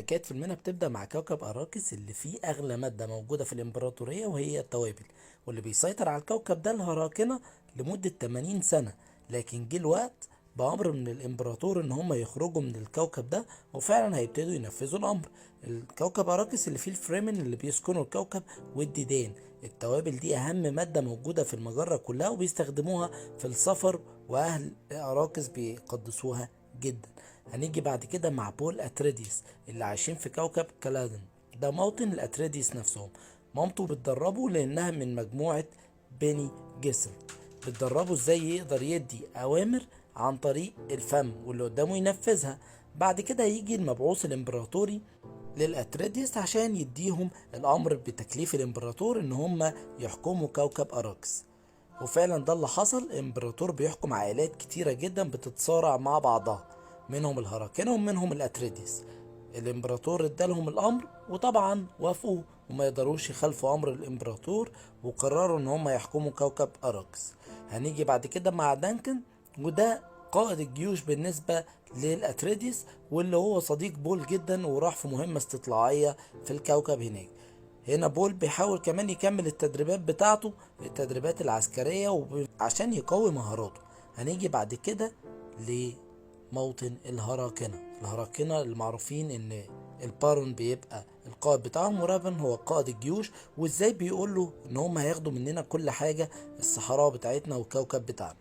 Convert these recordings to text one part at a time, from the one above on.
حكاية فيلمنا بتبدأ مع كوكب أراكس اللي فيه أغلى مادة موجودة في الإمبراطورية وهي التوابل، واللي بيسيطر على الكوكب ده الهراكنة لمدة 80 سنة. لكن جه الوقت بأمر من الإمبراطور إن هم يخرجوا من الكوكب ده، وفعلا هيبتدوا ينفذوا الأمر. الكوكب أراكس اللي فيه الفريمن اللي بيسكنوا الكوكب والديدان. التوابل دي أهم مادة موجودة في المجرة كلها، وبيستخدموها في السفر، وأهل أراكس بيقدسوها جدا. هنيجي بعد كده مع بول أتريديس اللي عايشين في كوكب كالادن، ده موطن الأتريديس نفسهم. مامته بتدربه لأنها من مجموعة بيني جيسرت، بتدربه ازاي يقدر يدي أوامر عن طريق الفم واللي قدامه ينفذها. بعد كده يجي المبعوث الإمبراطوري للأتريديس عشان يديهم الأمر بتكليف الإمبراطور إن هم يحكموا كوكب أراكس. وفعلا ده اللي حصل. الإمبراطور بيحكم عائلات كتيرة جدا بتتصارع مع بعضها، منهم الهراكنة ومنهم الأتريديس. الإمبراطور ادالهم الأمر وطبعا وافقوا وما يقدروش يخالفوا أمر الإمبراطور، وقرروا إن هم يحكموا كوكب أراكس. هنيجي بعد كده مع دانكن، وده قائد الجيوش بالنسبة للأتريديس، واللي هو صديق بول جدا، وراح في مهمة استطلاعية في الكوكب هناك. هنا بول بيحاول كمان يكمل التدريبات بتاعته، التدريبات العسكرية، عشان يقوي مهاراته. هنيجي بعد كده لموطن الهراكنة. الهراكنة المعروفين ان البارون بيبقى القائد بتاعهم، ورافن هو قائد الجيوش، وازاي بيقوله ان هم هياخدوا مننا كل حاجة، الصحراء بتاعتنا والكوكب بتاعنا.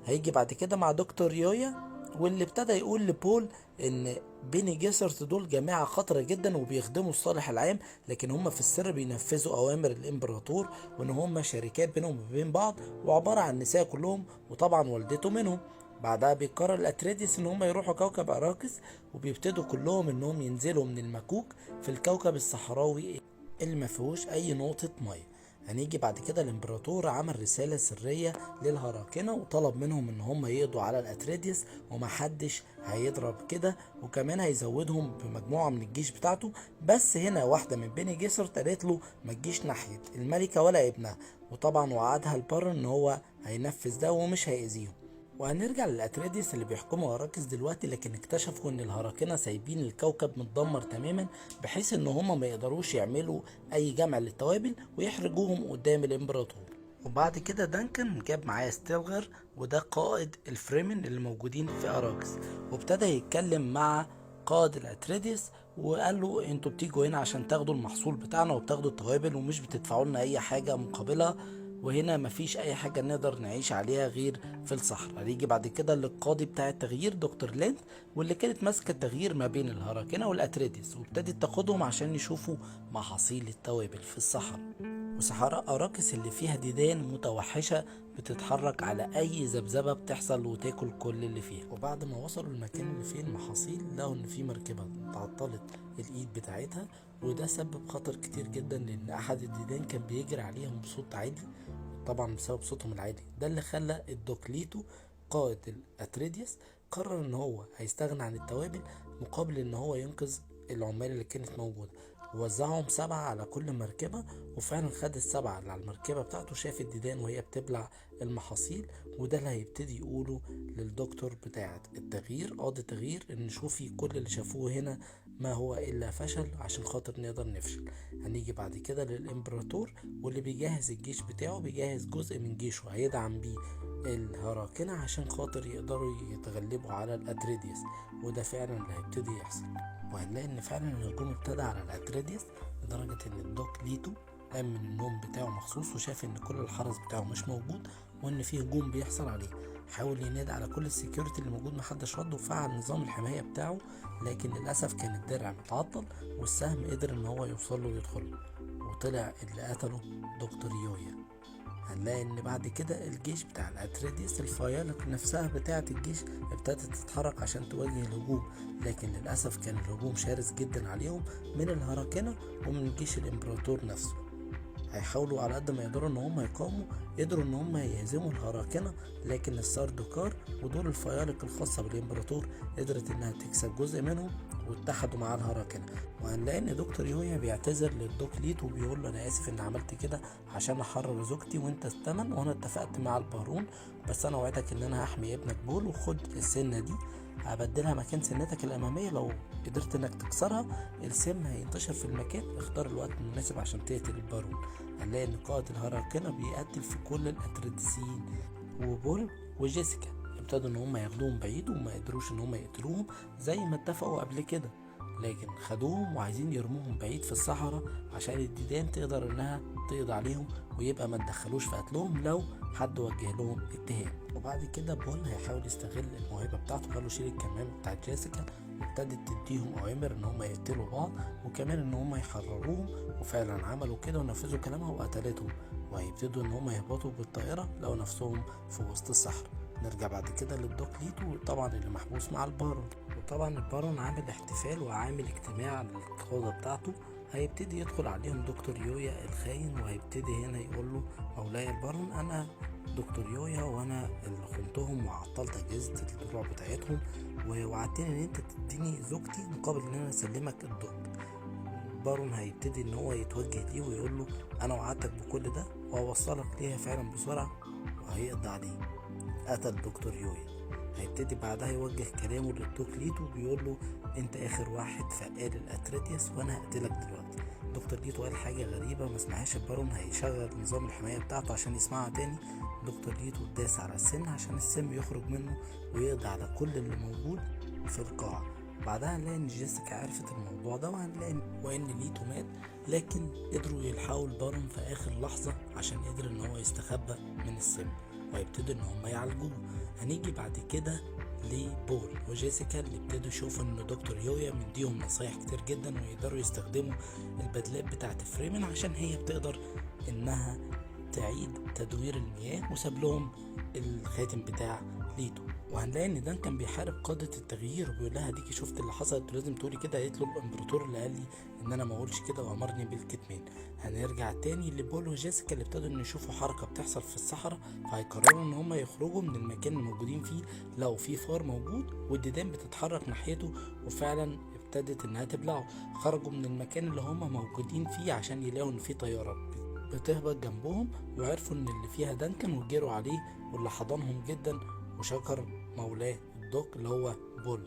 هيجي بعد كده مع دكتور يويا، واللي ابتدى يقول لبول ان بيني جيسرت دول جماعة خطرة جدا وبيخدموا الصالح العام، لكن هم في السر بينفذوا اوامر الامبراطور، وان هم شركات بينهم وبين بعض وعبارة عن نساء كلهم، وطبعا والدته منهم. بعدها بيقرر الاتريديس ان هم يروحوا كوكب اراكس، وبيبتدوا كلهم انهم ينزلوا من المكوك في الكوكب الصحراوي اللي ما فيهوش اي نقطة مية. هنيجي بعد كده الامبراطور عمل رسالة سرية للهراكنة وطلب منهم ان هم يقضوا على الاتريديس ومحدش هيضرب كده، وكمان هيزودهم بمجموعة من الجيش بتاعته. بس هنا واحدة من بني جيسرت قالت له ما تجيش ناحية الملكة ولا ابنها، وطبعا وعدها البارون ان هو هينفذ ده ومش هيأذيهم. وهنرجع للأتريديس اللي بيحكموا أراكس دلوقتي، لكن اكتشفوا ان الهراكنة سايبين الكوكب متدمر تماما، بحيث ان هما ما يقدروش يعملوا اي جمع للتوابل ويحرجوهم قدام الامبراطور. وبعد كده دانكن جاب معاه ستيلغر، وده قائد الفريمن اللي موجودين في أراكس، وابتدى يتكلم مع قائد الأتريديس وقال له انتوا بتيجوا هنا عشان تاخدوا المحصول بتاعنا وبتاخدوا التوابل ومش بتدفعوا لنا اي حاجة مقابلها، وهنا مفيش اي حاجة نقدر نعيش عليها غير في الصحراء. هنيجي بعد كده للقاضي بتاع التغيير دكتور ليند، واللي كانت ماسكة التغيير ما بين الهراكنة والاتريديس، وابتدت تاخدهم عشان يشوفوا محاصيل التوابل في الصحراء. وصحراء أراكس اللي فيها ديدان متوحشة بتتحرك على أي ذبذبة بتحصل وتاكل كل اللي فيها. وبعد ما وصلوا المكان اللي فيه المحاصيل لقوا إن في مركبة تعطلت الإيد بتاعتها، وده سبب خطر كتير جدا لأن أحد الديدان كان بيجري عليهم بصوت عالي، طبعا بسبب صوتهم العالي ده اللي خلى الدوكليتو قائد الأتريديس قرر إن هو هيستغنى عن التوابل مقابل إن هو ينقذ العمال اللي كانت موجودة. ووزعهم 7 على كل مركبة، وفعلا خد ال7 اللي على المركبة بتاعته، شاف الديدان وهي بتبلع المحاصيل، وده اللي هيبتدي يقوله للدكتور بتاعة التغيير، قاضي التغيير، ان شوفي كل اللي شافوه هنا ما هو الا فشل عشان خاطر نقدر نفشل. هنيجي بعد كده للامبراطور واللي بيجهز الجيش بتاعه، بيجهز جزء من جيشه هيدعم بيه الهراكنة عشان خاطر يقدروا يتغلبوا على الاتريديس، وده فعلا اللي هيبتدي يحصل. وهنلاقي ان فعلا الهجوم ابتدى على الاتريديس لدرجة ان الدوك ليتو قام من النوم بتاعه مخصوص وشاف ان كل الحرس بتاعه مش موجود وان في هجوم بيحصل عليه. حاول ينادي على كل ال security اللي موجود محدش رد، وفعل نظام الحماية بتاعه، لكن للأسف كان الدرع متعطل والسهم قدر ان هو يوصل له ويدخله، وطلع اللي قتله دكتور يويا. هنلاقي ان بعد كده الجيش بتاع الاتريديس الفيالق نفسها بتاعة الجيش ابتدت تتحرك عشان تواجه الهجوم، لكن للأسف كان الهجوم شرس جدا عليهم من الهراكنة ومن جيش الامبراطور نفسه. هيحاولوا على قد ما يقدروا ان هم يقاوموا، قدروا ان هم يهزموا الهراكنة، لكن الساردوكار ودول الفيالق الخاصة بالامبراطور قدرت انها تكسب جزء منهم واتحدوا مع الهراكنة. وهنلاقي ان دكتور يويا بيعتذر للدوك ليت وبيقول له انا اسف ان عملت كده عشان احرر زوجتي وانت الثمن، وانا اتفقت مع البارون، بس انا وعدك ان انا هحمي ابنك بول، وخد السنة دي هبدلها مكان سنتك الامامية، لو قدرت انك تكسرها السم هينتشر في المكان، اختار الوقت المناسب عشان تقتل البارون. هنلاقي ان قائد الهراكنة بيقتل في كل الاتريدسيين، وبول وجيسيكا ابتدوا ان هم ياخدوهم بعيد وما قدروش ان هم يقتلوهم زي ما اتفقوا قبل كده، لكن خدوهم وعايزين يرموهم بعيد في الصحراء عشان الديدان تقدر انها تقضي عليهم ويبقى ما تدخلوش في قتلهم لو حد وجه لهم اتهام. وبعد كده بول هيحاول يستغل الموهبة بتاعته، قال له شيل الكمامة بتاعت جيسيكا، وابتدت تديهم اوامر ان هم يقتلوا بعض وكمان ان هم يحرروهم، وفعلا عملوا كده ونفذوا كلامها وقتلتهم، وهيبتدوا ان هم يهبطوا بالطائرة لو نفسهم في وسط الصحراء. نرجع بعد كده للدوك ليتو طبعا اللي محبوس مع البارون، وطبعا البارون عامل احتفال وعامل اجتماع للقادة بتاعته. هيبتدي يدخل عليهم دكتور يويا الخاين، وهيبتدي هنا يقول له مولاي البارون انا دكتور يويا وانا اللي خنتهم وعطلت اجهزة الدروع بتاعتهم، ووعدتني ان انت تديني زوجتي مقابل ان انا اسلمك الدوك. البارون هيبتدي ان هو يتوجه ليه ويقول له انا وعدتك بكل ده وهوصلك ليها فعلا بسرعة، وهيقضي عليه. قتل دكتور يويا. هيبتدي بعدها يوجه كلامه للدوك ليتو بيقول له انت اخر واحد فقال الاتريديوس وانا هقتلك دلوقتي. دكتور ليتو قال حاجة غريبة ما سمعهاش البارون، هيشغل نظام الحماية بتاعته عشان يسمعها تاني. دكتور ليتو داس على السم عشان السم يخرج منه ويقضي على كل اللي موجود في القاعة. بعدها هنلاقي ان جيسيكا عرفت الموضوع ده، وهنلاقي وان ليتو مات، لكن قدروا يلحقوا البارون في اخر لحظة عشان قدر ان هو يستخبى من السم، وهيبتدوا ان هم يعالجوه. هنيجي بعد كده لبول وجيسيكا اللي ابتدوا يشوفوا ان دكتور يويا مديهم نصايح كتير جدا ويقدروا يستخدموا البدلات بتاعت فريمن عشان هي بتقدر انها تعيد تدوير المياه، وساب لهم الخاتم بتاع ليتو. وهنلاقي ان دان كان بيحارب قادة التغيير وبيقول لها ديكي شفت اللي حصلت ولازم تقولي كده، قالت له الامبراطور اللي قال لي ان انا ما اقولش كده وامرني بالكتمان. هنرجع تاني لبول وجيسيكا اللي ابتدوا ان يشوفوا حركة بتحصل في الصحراء، فهيقرروا ان هم يخرجوا من المكان اللي موجودين فيه لو في فار موجود والديدان بتتحرك ناحيته، وفعلا ابتدت انها تبلعه. خرجوا من المكان اللي هم موجودين فيه عشان يلاقوا ان في طيارة بتهبط جنبهم، وعرفوا ان اللي فيها دانكن وجروا عليه واللي حضنهم جدا وشكر مولاه الدوك اللي هو بول،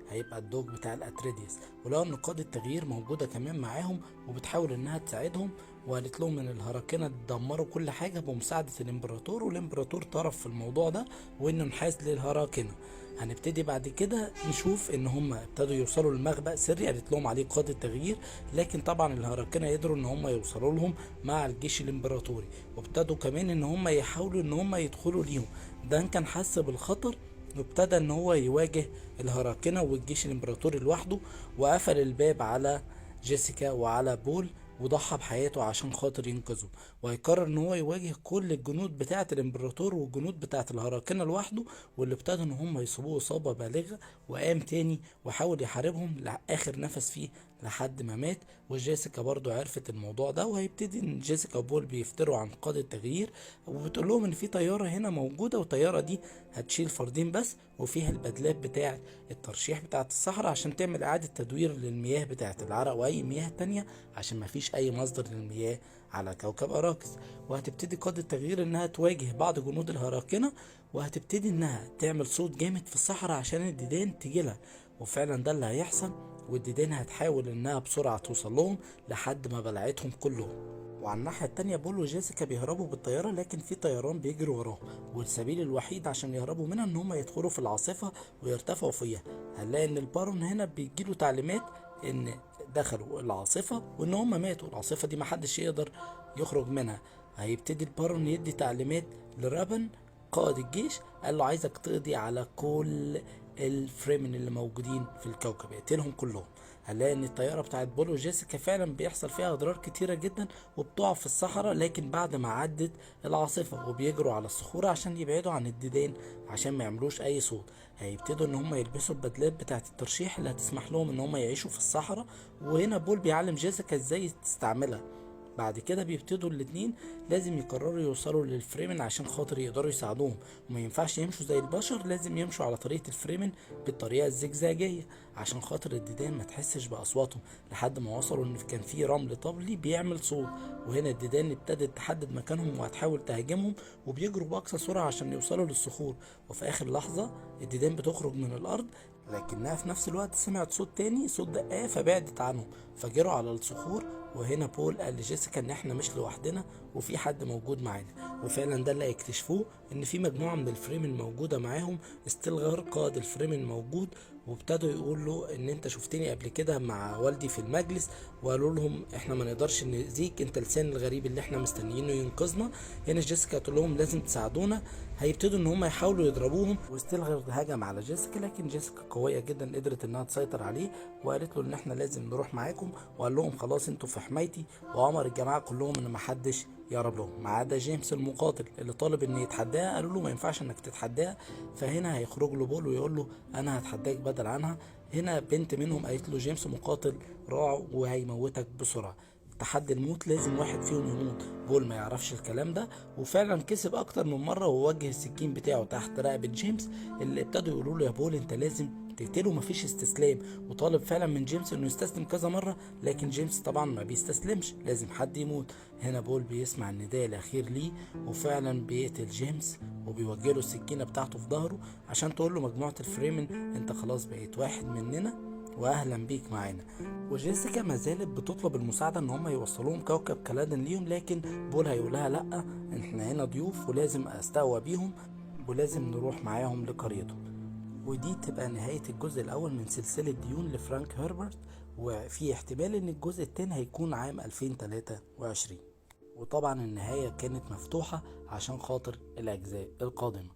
هيبقى الدوك بتاع الاتريديوس. ولقوا ان قادة التغيير موجودة كمان معاهم وبتحاول انها تساعدهم، وقالت لهم ان الهراكنة دمروا كل حاجة بمساعدة الامبراطور، والامبراطور طرف في الموضوع ده وانه انحاز للهراكنة. هنبتدي بعد كده نشوف ان هم ابتدوا يوصلوا لمخبأ سري قالت لهم عليه قادة التغيير، لكن طبعا الهراكنة قدروا ان هم يوصلوا لهم مع الجيش الامبراطوري، وابتدوا كمان ان هم يحاولوا ان هم يدخلوا ليهم. دان كان حس بالخطر وابتدى ان هو يواجه الهراكنة والجيش الامبراطوري لوحده، وقفل الباب على جيسيكا وعلى بول وضحى بحياته عشان خاطر ينقذه. وهيقرر ان هو يواجه كل الجنود بتاعة الامبراطور والجنود بتاعة الهراكنة لوحده، واللي ابتدوا ان هم يصيبوه اصابة بالغة، وقام تاني وحاول يحاربهم لاخر نفس فيه لحد ما مات. وجيسيكا برضو عرفت الموضوع ده، وهيبتدي ان جيسيكا وبول بيفتروا عن قادة التغيير وبتقول لهم ان في طيارة هنا موجودة، والطيارة دي هتشيل فردين بس وفيها البدلات بتاعة الترشيح بتاعة الصحراء عشان تعمل اعادة تدوير للمياه بتاعة العرق واي مياه تانية عشان مفيش اي مصدر للمياه على كوكب اراكس. وهتبتدي قادة التغيير انها تواجه بعض جنود الهراكنة، وهتبتدي انها تعمل صوت جامد في الصحراء عشان الديدان تجيلها، وفعلا ده اللي هيحصل، والديدان هتحاول انها بسرعة توصل لهم لحد ما بلعتهم كلهم. وعلى الناحية التانية بول وجيسيكا بيهربوا بالطيارة، لكن في طيران بيجري وراهم، والسبيل الوحيد عشان يهربوا منها ان هم يدخلوا في العاصفة ويرتفعوا فيها. هنلاقي ان البارون هنا بيجيله تعليمات ان دخلوا العاصفة وان هم ماتوا، العاصفة دي محدش يقدر يخرج منها. هيبتدي البارون يدي تعليمات لرابن قائد الجيش، قال له عايزك تقضي على كل الفريمن اللي موجودين في الكوكب، اقتلهم كلهم. هنلاقي ان الطيارة بتاعت بول وجيسيكا فعلا بيحصل فيها اضرار كتيرة جدا وبتقع في الصحراء، لكن بعد ما عدت العاصفة وبيجروا على الصخور عشان يبعدوا عن الديدان عشان ما يعملوش اي صوت. هيبتدوا ان هم يلبسوا البدلات بتاعت الترشيح اللي هتسمح لهم ان هم يعيشوا في الصحراء، وهنا بول بيعلم جيسيكا ازاي تستعملها. بعد كده بيبتدوا الاتنين لازم يقرروا يوصلوا للفريمن عشان خاطر يقدروا يساعدوهم، وما ينفعش يمشوا زي البشر، لازم يمشوا على طريقة الفريمن بالطريقة الزجزاجية عشان خاطر الديدان ما تحسش بأصواتهم. لحد ما وصلوا ان كان في رمل طبلي بيعمل صوت، وهنا الديدان ابتدت تحدد مكانهم وهتحاول تهاجمهم، وبيجروا بأقصى سرعة عشان يوصلوا للصخور. وفي آخر لحظة الديدان بتخرج من الارض، لكنها في نفس الوقت سمعت صوت تاني، صوت دقاه، فبعدت عنه، فجروا على الصخور. وهنا بول قال لجيسيكا ان احنا مش لوحدنا وفي حد موجود معانا، وفعلا ده اللي هيكتشفوه، ان في مجموعة من الفريمن موجودة معاهم. ستيلغر قائد الفريمن موجود، وابتدوا يقولوا ان انت شفتني قبل كده مع والدي في المجلس، وقالوا لهم احنا ما نقدرش نأذيك، انت لسان الغريب اللي احنا مستنيينه ينقذنا. هنا جيسيكا تقول لهم لازم تساعدونا. هيبتدوا ان هم يحاولوا يضربوهم، وستيلغر هجم على جيسيكا، لكن جيسيكا قوية جدا قدرت انها تسيطر عليه، وقالت له ان احنا لازم نروح معاكم، وقال لهم خلاص انتوا في حمايتي، وامر الجماعة كلهم ان ما حدش يقرب لهم ما عدا جيمس المقاتل اللي طالب ان يتحداها. قالوا له ما ينفعش انك تتحداها. فهنا هيخرج له بول ويقول له انا هتحداك بدل عنها. هنا بنت منهم قالت له جيمس مقاتل راع وهيموتك بسرعة، تحدي الموت لازم واحد فيهم يموت. بول ما يعرفش الكلام ده، وفعلا كسب اكتر من مرة ووجه السكين بتاعه تحت رقبة جيمس، اللي ابتدوا يقولوا له يا بول انت لازم تقتله، مفيش استسلام. وطالب فعلا من جيمس انه يستسلم كذا مرة، لكن جيمس طبعا ما بيستسلمش، لازم حد يموت. هنا بول بيسمع النداء الاخير ليه، وفعلا بيقتل جيمس وبيوجه له السكينة بتاعته في ظهره عشان تقول له مجموعة الفريمن انت خلاص بقيت واحد مننا واهلا بيك معانا. وجيسيكا ما زالت بتطلب المساعدة ان هم يوصلوهم كوكب كلادن ليهم، لكن بول هيقولها لا، احنا هنا ضيوف ولازم استقوى بيهم ولازم نروح معاهم لقريتهم. ودي تبقى نهاية الجزء الأول من سلسلة ديون لفرانك هربرت، وفي احتمال ان الجزء الثاني هيكون عام 2023. وطبعا النهاية كانت مفتوحة عشان خاطر الأجزاء القادمة.